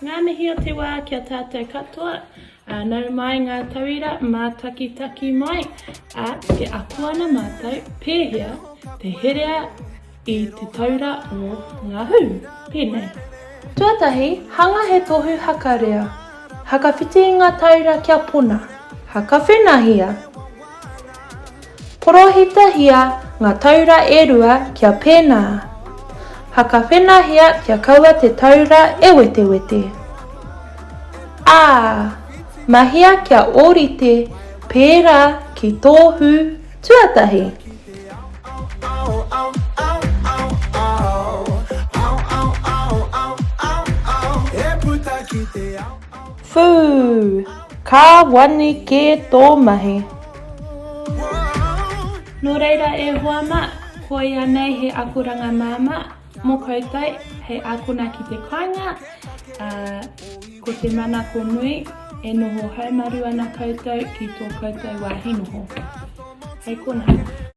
Ngā mihi o te wā ki a tātou katoa, ā, nau mai ngā tauira mātakitaki mai, ā, e ako ana mātou pēhea te herea i te taura o ngā hū, pēnei. Tuatahi, hanga he tohu hakarea. Hakawhiti i ngā taura kia pona. Hakawhenahia. Porohitahia ngā taura e rua kia pēnā. Hakawhenahia kia kaua te taura e wetewete. Ā, mahia kia ōrite pērā ki tō hū tuatahi. Whū! Ka wani kē tō mahi. Nō reira e hoa mā, koia nei he akoranga māmā mō koutou hei ākona ki te kāinga, ā, ko te manako nui e noho haumaru ana koutou ki tō koutou wāhi noho. Hei konā.